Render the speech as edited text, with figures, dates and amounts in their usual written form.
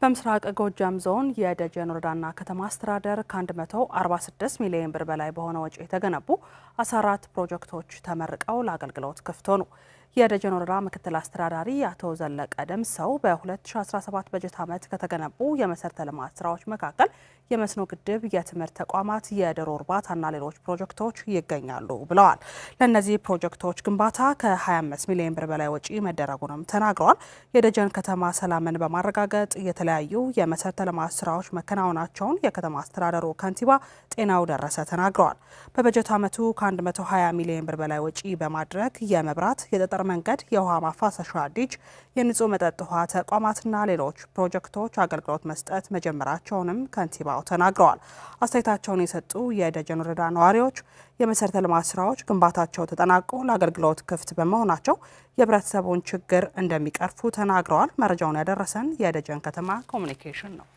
በምስራቅ ጎጃም ዞን የደጀን ወረዳና ከተማ አስተዳደር ከ146 ሚሊዮን ብር በላይ በሆነ ወጪ የተገነቡ 14 ፕሮጀክቶች ተመርቀው ለአገልግሎት ክፍት ሆኑ። የደጀን ወረዳ ምክትል አስተዳዳሪ አቶ ዘለቀ ደምሰው በ2017 በጀት ዓመት ከተገነቡ የመሰረተ ልማት ስራዎች መካከል የመስኖ ግድብ፣ የትምህርት ተቋማት፣ የዶሮ እርባታና ሌሎች ፕሮጀክቶች ይገኛሉ ብለዋል። ለእነዚህ ፕሮጀክቶች ግንባታ ከ25 ሚሊዮን ብር በላይ ወጪ መደረጉንም ተናግረዋል። የደጀን ከተማ ሰላምን በማረጋገጥ የተለያዩ የመሰረተ ልማት ስራዎች መከናወናቸውን የከተማ አስተዳደሩ ከንቲባ ጤናው ደረሰ ተናግረዋል። በበጀት ዓመቱ ከ120 ሚሊዮን ብር በላይ ወጪ በማድረግ የመብራት፣ የጠጠር መንገድ፣ የውሃ ማፋሰሻ ዲች፣ የንጹህ መጠጥ ውሃ ተቋማትና ሌሎች ፕሮጀክቶች አገልግሎት መስጠት መጀመራቸውንም ከንቲባው ተናግረዋል። አስተያየታቸውን የሰጡ የደጀን ወረዳ ነዋሪዎች የመሰረተ ልማት ስራዎች ግንባታቸው ተጠናቆ ለአገልግሎት ክፍት በመሆናቸው የህብረተሰቡን ችግር እንደሚቀርፉ ተናግረዋል። መረጃውን ያደረሰን የደጀን ከተማ ኮሚኒኬሽን ነው።